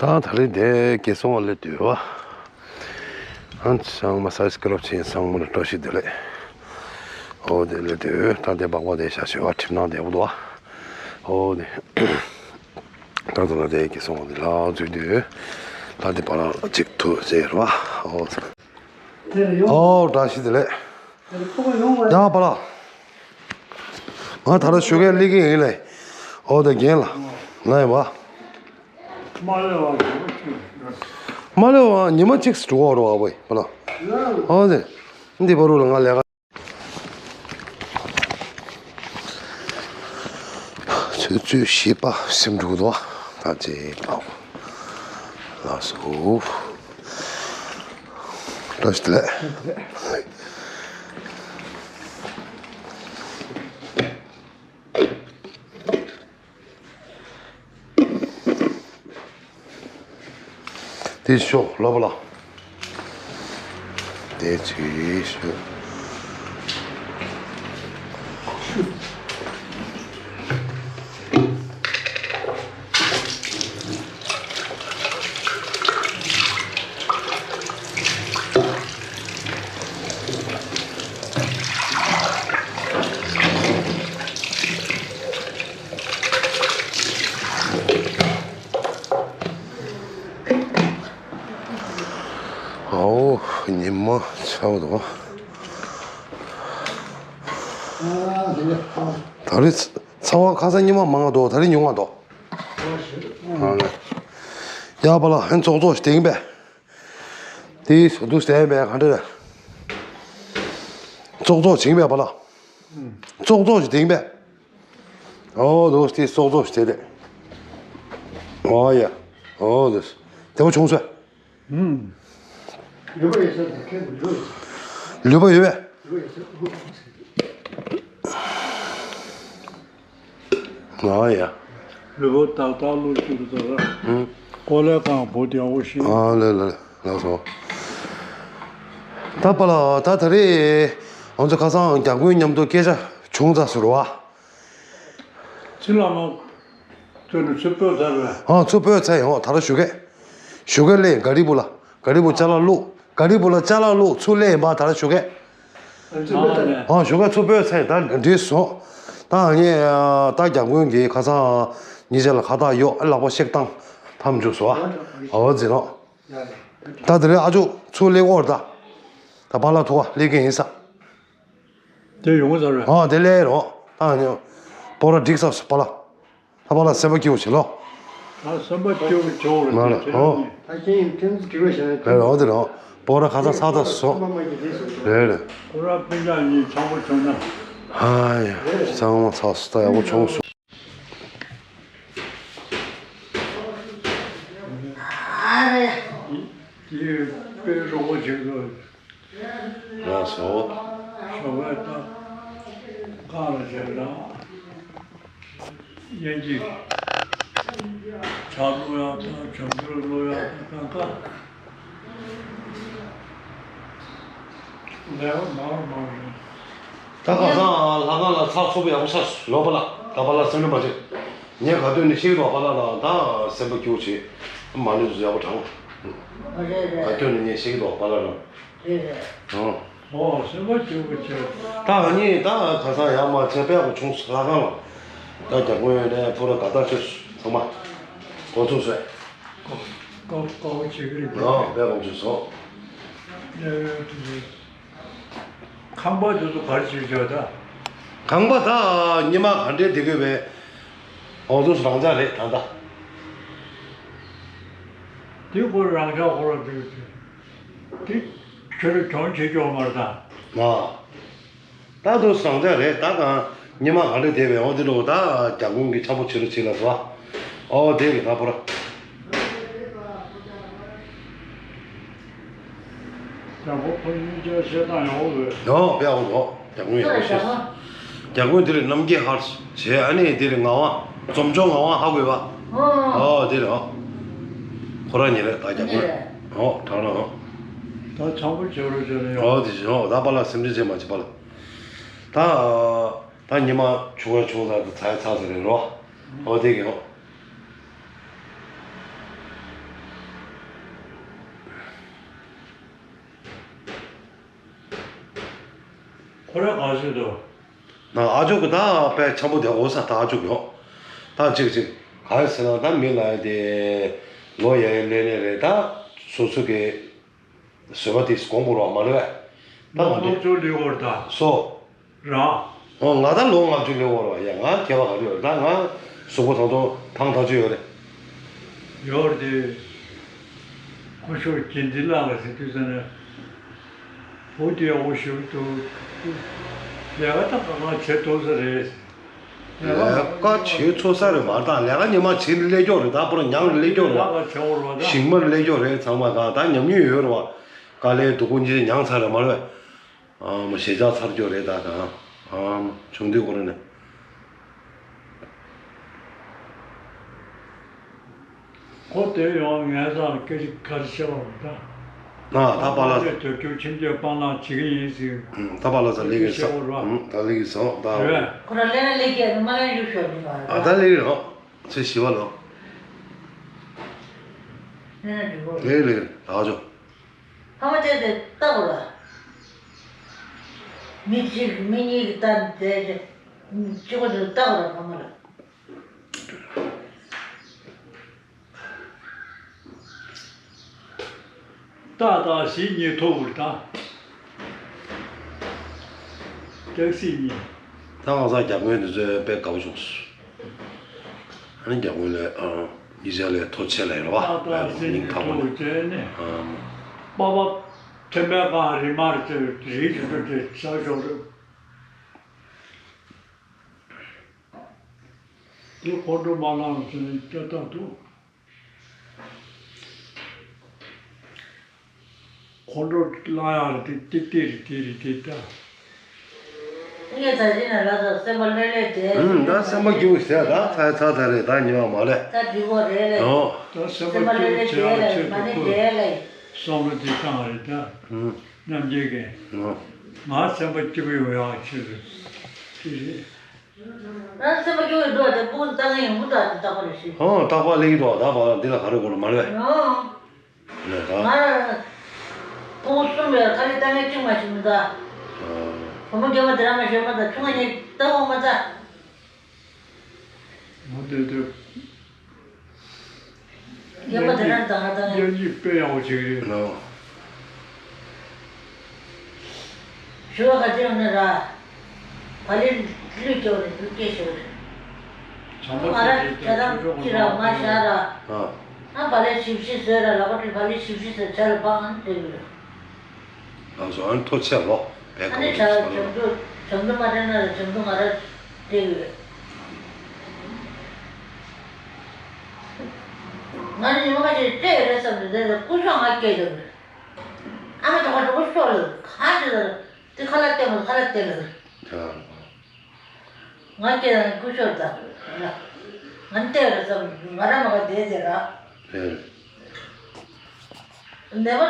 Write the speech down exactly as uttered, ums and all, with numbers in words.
ད་ད་རེས་དེ་གེ་སོང་བ་ལས་དུས་བ། ཨ་ཚང་མ་སའི་སྐྱོ་རབ་ཆེན་ཚང་མ་ལ་བཀྲ་ཤིས་བདེ་ལེགས། ཨོ་དེ་ལས་དུས་ད་དེ་སྦག་སྦག་དེ་བཞག་ཤོད་བ། གྲིབ་ནག་དེ་བོ་དུ་བ། ཨོ་དེ། ད་ད་ལ་དེ་གེ་སོང་བ་དེ་ལ་འཛུལ་དུས། ད་དེ་བ་ལ་གཅིག་ཐུག་ཟེར་བ། ཨོ། ཨོ་བཀྲ་ཤིས་བདེ་ལེགས། ཡང་པ་ལགས། ང་ད་ར་ཞུ་གས་ལི་གི་ཡིན་ལེ། ཨོ་དེ་རྒན་ལགས། ང་ཡིན་པ། མ་ལེ་བ་ཉི་མ་གཅིག་སུ་འགྲོ་བ་རོ་བ་བོ་ཡིན་པ་ལགས། ཨོ་དེ། འདི་བ་རུ་ལ་ང་ལས་ཀ། ཚོད་ཚོད་ཤེས་པ་སེམས་འགྲུག་དོ། ད་ཅེ་པའོ། ལགས་སོ། བཀྲ་ཤིས་བདེ་ལེགས། དེ་ཤོག་ལོ་པ་ལ། དེ་ཅི་ཤོག་ཨའོ། ཉི་མ་ཆར་པ་དང་། ད་རེས་ཚ་བ་ཁ་སང་ཉི་མ་མང་ང་འདུག་ད་རེས་ཉུང་ང་འདུག་ཡ་པ་ལགས་ཧན་ཙོག་ཙོག་ཞིག་དེང་པས། དེའི་བཟོ་འདུག་ཟེར་བས་ག་འདྲ་རེད། ཙོག་ཙོག་བྱིང་བས་པ་ལགས། ཙོག་ཙོག་ཞིག་དེང་པས། ཨོ་དོ་སྟེ་ཙོག་ཙོག་ཞིག་དེ་རེད། ཨོ་ཡ། ཨོ་དོ། དེ་བ་བྱུང་སོ། ལུས་པ་ཡོད་ས་དེ་ཁྱེད་ལུས། ལུས་པ་ཡོད་པས། ལུས་པ་ཡོད་ས། ཨ་ཡ། ལུས་པོ་ཏག་ཏག་བླུགས་ཤིག་ཟེར། ཨུམ། ཀོ་ལེ་གང་བུ་དེ་འོ་ཤི། ཨ་ལེ་ལེ་ལགས་སོ། ད་པ་ལགས་ད་ད་རེས་ང་ཚོ་ཁ་སང་རྒྱ་དགོན་མཉམ་དུ་སྐད་ཆ་བྱུང་ཚར་སོང་རེད་བ། ཚེ་ལ་མ། ཚུར་ནས་ཚུར་སྤོས་ཚར་བས། ཨ་ཚུར་སྤོས་ཚར་ཡོང་ད་ར་ཞུ་གས། ཞུ་གས་ལས་ག་རི་བུ་ལ་ག་རི་བུ་ཅ་ལག་བླུགས་ག་རི་བུ་ལ་ཅ་ལག་བླུགས་ཚུར་ལས་ཡིན་པ་ད་ར་ཞུ་གས། ཨ་ཞུ་ག་ཚུར་སྤོས་ཚེ་ད་འགྲིག་སོང་། ད་ངས་ད་རྒྱ་དགོན་གྱི་ཁ་སང་ཉི་ཤར་ལ་ཁ་བཏགས་གཡོག་ལག་པ་གཤེགས་བཏང་ཕམ་བཅུག་སོང་། ཨ་འོ་ཟིན་ནོ། ད་དེ་རིང་ཨ་ཅུ་ཚུར་ལེགས་འོར་ད། ད་པཱ་ལགས་ཐུག་པ་ལེགས་ཀྱི་ཡིན་ས། དེ་ཡོང་གི་ས་རེད། ཨ་དེ་ལས་རོ། ད་ངས་པོ་ར་འགྲིག་ས་སོང་པཱ་ལགས། ད་པཱ་ལགས་སེམས་པ་སྐྱིད་པོ་བྱེད་ལོ། ད་སེམས་པ་སྐྱིད་པོ་བྱེད་འོ་རེད་ཨོ། ད་ཁྱེད་ཡིན་ཐེངས་སྐྱིད་པོ་བྱེད་ན་རེད་རོ་དེ་རོ། པོ་ར་ཁ་ཚ་ཚ་ཚ་སོ། རེད་རེད། ཁོ་ར་སྤུན་ཀྱག་གཉིས་ཆང་པོ་བྱུང་ན། ཧ་ཡ། ཚང་མ་ཚ་སོ་ད་ཡག་པོ་བྱུང་སོང་། ཨ་རེ། དེ་དཔེ་རོགས་པ་བྱེད་དགོས། ལགས་སོ། ཞོགས་པའི་ད་གང་ལ་བྱེད་ན། དབྱེན་གྱི་ཆ་བླུག་ཡག་དང་བྱང་ཆུབ་བླུག་ཡག་དང་གང་ག་ལས་མང་མང་རེད། ད་ཁ་སང་ལྷ་ཁང་ལ་ཚགས་ཚུད་པོ་ཡག་པོ་ཆགས་ལོ་པ་ལགས། ད་པཱ་ལགས་སེམས་ཁྲལ་མ་བྱེད། ངས་ག་དུས་ནས་ཤེས་ཀྱི་འདུག་པཱ་ལགས་ལ་ད་སེམས་པ་སྐྱིད་པོ་བྱེད། མ་ལུས་སུ་ཡག་པོ་དྲང་། ག་དུས་ནས་ངས་ཤེས་ཀྱི་འདུག་པཱ་ལགས་ལ། ཨོ། ཨོ་སེམས་པ་སྐྱིད་པོ་བྱེད། ད་ང་གཉིས་ད་ཁ་སང་ཡག་མ་བྱས་པས་ཁོ་བྱུང་སོང་ལྷ་ཁང་ལ། ད་རྒྱ་དགོན་ནས་ཕུ་ར་དགའ་ཐག་ཆོད་སོང་ཚང་མ། འགོ་ཚུགས་སོང་། ཀོ་ཀོ་བྱེད་ཀྱི་རེད། ཨོ་དཔེ་དགོངས་ཚུལ་སོང་། ཁང་པ་དེ་ཚོ་ག་རེ་བྱེད་བྱ་ད། ཁང་པ་ད་ཉི་མ་ག་འདྲའི་བསྡད་དགོས་པས། འོ་དུ་རང་འཇགས་རེད་ད་ལྟ། དེ་ཁོ་རང་འཇགས་ཁོ་ར་བསྡད་དེ། དེ་ཁྱོད་རང་གྱོང་བྱེད་ཆོག་མ་རེད་ད། ང་། ད་དུང་ཟང་ཆ་རེད་ད་གང་ཉི་མ་ག་འདྲ་བསྡད་པའི་འོ་དེ་འགྲོ་ད་རྒྱ་དགོན་གྱི་ཆག་པོ་བྱེད་རོགས་བྱེད་ལ་སོ། ཨོ་དེ་གི་ད་པོ་ར། རྒྱ་དགོན་ཁོ་གཉིས་ཆ་བཤད་སྟངས་ཡག་པོ་རེད། ཡོ་དཔེ་ཡག་པོ་འདུག་རྒྱ་དགོན་ཡག་པོ་བཤད། རྒྱ་དགོན་དེ་རེད་རྣམ་རྒྱལ་ཧར་བྱས་ཨ་ནི་དེ་རེད་ངག་དབང་འཛོམས་མཆོག་ངག་དབང་ཧ་གོ་བ། ཨོ་དེ་རེད་ཨོ། ཁོ་རང་ཉིད་རེད་ད་རྒྱ་དགོན། ཨོ་དྲང་རང་ཨོ། ད་ཆག་པོ་བྱེད་རོགས་བྱེད་ལ་ཡོང་། ཨོ་དེ་བཞིན་ཨོ་ད་པཱ་ལགས་སེམས་ཁྲལ་བྱེད་མ་བྱེད་པཱ་ལགས། ད་ད་ཉི་མ་ཆུང་བ་ཆུང་ཙག་གི་ཚ་ཡ་ཚ་ས་རེད་རོ། ཨོ་དེ་གི་ཨོ། ཁོ་ར་ག་ཚོད་དུ། ན་ཨ་ཅོ་གི་ད་དཔེ་འཆམ་པོ་དེ་འོ་ས་ད་ཨ་ཅོ་གི་ཡོང་། ད་ཅིག་ཅིག་ག་རེ་ཟེར་ན་ད་མི་ལ་ཡ་དེ་ལོ་ཡ་ཡ་ལེ་ལེ་རེད། ད་སོ་སོ་གི་བཟོད་པ་དེ་གོང་བུར་བ་མ་རེད་པས། ད་ལོ་ང་ཚོ་ལོ་ཚོ་ལུས་བར་ད་སོ། ར། ཨོ་ང་ད་ལོ་ལྔ་བཅུ་ལས་འོར་བ་ཡ། ང་སྐྱེ་བ་ག་རེ་ཡོད་ད། ང་གཟུགས་པོ་ཐང་ཐོང་ཐང་ཐག་ཆོད་ཡོད་རེད། ཡོད་རེད། ཁོ་ཤོར་རྒྱལ་འཛིན་ལགས་ལ་ཟེར་དུས་ཙམ་ནས་བུ་དེ་ཡག་པོ་ཞིག་འདུག་ལས་ཀ་ད་གང་གང་བྱེད་ཐུབ་ས་རེད། ལས་ཀ་བྱེད་ཐུབ་ས་རེད་མ་རེད་ད། ལས་ཀ་ཉི་མ་བྱེད་ལས་ཀྱོག་རེད་ད། པོ་ར་ཉང་ལས་ཀྱོག་རེད། ལགས་ལ་བྱེད་འོར་བ་ད། ཞིང་མར་ལས་ཀྱོག་རེད། ཚང་མ་ག་ད་ཉམས་མྱོང་ཡོད་རེད་བ། དཀའ་ལས་སྡུག་པོ་ཉིད་མྱངས་ཚར་རེད་མ་རེད་པས། ཨ་མ་ཞེ་དྲག་ཚར་གྱི་རེད་ད། ད་ཨ་མ་ཆུང་དུས་ཁོ་རང་ནས། ཁོ་དེ་ཡོང་ངས་ད་སྐད་ཆ་ག་རེ་བཤད་པ་རེད་ད། ཨ་ད་པཱ་ལགས། དེ་དུས་རྒྱུན་ཁྱིམ་སྡོད་སྤང་བླང་བྱེད་ཀྱི་ཡིན་ཟེར། ཨ་ད་པཱ་ལགས་ས་ལེགས་ཀྱི་ཟ། བཤད་པ་རེད། ཨ་ད་ལེགས་ཀྱི་ཟ་ད། རེད། ཁོ་རང་ལས་ན་ལས་ཀྱི་མ་ལས་རྒྱུ་ཤོར་ནི་མ་རེད། ཨ་ད་ལེགས་རེད། ཚེ་ཞི་བ་ལོ། ལས་ན་འགྲིག་གོ། ལེགས་ལེགས་ད་ཅོ། ཕ་མ་བལྟས་ཏེ་ལྟ་དགོས་ལ། མི་གཅིག་མི་གཉིས་ཀྱིས་ལྟ་བསྡད་ཀྱི་གཅིག་པོ་དེ་ལྟ་དགོས་ལ་ཕ་མ་ལ། ལྟ་ལྟ་ཞིག་གཉིས་ཐོབ་པར་ལྟ། སྐྱག་སྲིད་གཉིས། ད་ང་ཚང་རྒྱབ་ངོས་འདི་ཚོས་དཔེ་དགའ་བོ་བྱུང་སོང་། ཨ་ནི་རྒྱབ་ངོས་ལས་ཨ་ཡིག་ཆ་ལས་ཐོ་ཆེ་ལས་རེད་བ། ཏག་ཏག་ཨ་ཟིན་མིང་གྱི་ཐང་པོ་ཐོག་ནས་བྱས་ནས། ཨ་པ་པ་ཐེམ་པའི་ཁ་རི་མར་ཚོས་རིགས་ཚོ་དེ་ས་ཞོག་རེད། དེ་ཁོང་ཁྲོ་མ་ལངས་ཟེར་ནས་ལྟ་ལྟ་འདུག་ཁོང་ཁྲོ་ལངས་ཡག་རེད་དེ་ཏིག་ཏིག་རེད་དེ་རེད་དེ་ལྟ། ངས་ད་ཅི་ན་ལ་ད་སེམས་པ་ལྷོད་ལྷོད་བསྡད། ཨུམ་ད་སེམས་པ་སྐྱིད་པོ་ཟེར་ད་ཚ་ཚ་ཚ་རེད་ད་ཉི་མ་མ་ལས། ད་འགྲིག་གོ་རེད་ལེ། ཨོ། ད་སེམས་པ་སེམས་པ་ལྷོད་སྐྱིད་པོ་ལྷོད་བྱེད་ཡག་བསྡད་ལེ་ཆེད་མ་དུ་ནི་ཁུར། བསྡད་ལེ། བསམ་བློ་དེ་བཏང་རེད་ད། ཨུམ། རྣམ་རྒྱལ་གྱིས། ཨོ། ང་སེམས་པ་སྐྱིད་པོ་ཡོང་ཡག་ཆེད་དུ་དེ་རེད། ང་སེམས་པ་སྐྱིད་པོ་འདུག་དེ་སྤུ་གུ་ལྟ་མཁན་ཡོང་གི་འདུག་དེ་རྟག་པར་ཞིག་ཨོ་རྟག་པར་སླེབས་ཀྱི་འདུག་ད་བར་འདི་ལ་ག་རེ་དགོས་ལ་མ་རེད། ཨོ། ལས་ད། ང་སྤུ་གུ་གསུམ་ཡོད་ཁ་ལི་ལྟ་མཁན་གཅིག་མ་ཞིག་མི་འདུག་ཨོ། བུ་མོ་རྒན་པ་དེ་རང་མ་ཞོན་མ་ད་ཆུང་ང་གཉིས་ལྟ་འོང་མ་ད། ང་དེ་དེ། རྒན་པ་དེ་རང་དང་ང་དང་། སྙན་ངག་དཔེ་ཡག་པོ་ཅིག་རེད། ཨོ། ཞུ་བ་ག་ཚོད་ཡོང་ན་ར། བ་ལི་གླུད་སྐྱོར་ནས་གླུད་སྐྱེལ་ཞོར་རེད། བྱམས་པོ་ང་ར་ཅིག་རེད་ཇ་དང་ཅིག་ཅི་ར་མ་བཞག་ར། ཨ། ང་བ་ལི་ཞིབ་ཞིབ་བཟོས་ར་ལ་བ་ཏི་བ་ལི་ཞིབ་ཞིབ་བཟོས་ཇ་ལ་བང་ཨ་ནི་སྟེར་གི་རེད། ང་ཚོ་ཨ་ནི་ཐོ་ཆད་ལོ་བས་ཨ་ནི་ཇ་ག་བ་ཞིག་ཇམ་ཏུ་ཇམ་ཏུ་མ་སྟེར་ན་ར་ཇམ་ཏུ་ང་ར་སྟེར་གི་རེད། ང་ནི་ཉི་མ་ཁ་ཤས་སྤྲད་ཡོད་རེད་བསམ་ནས་བསྡད་ཡོད། སྐུ་ཞབས་ང་སྐད་བརྒྱབ་རེད། ཨ་མ་ད་ག་འགྲོ་གི་ཤོག་ལབ་གང་བྱེད་ད་རེད། དེ་ཁ་ལག་སྟེར་མ་ཁ་ལག་སྟེར་ལབ་རེད། ང་སྐད་ད་སྐུ་ཞབས་ད་ང་ནི་སྟེར་རེད་བསམ་ང་རང་མ་ག་བསྡད་བསྡད་ར། ནད་པ།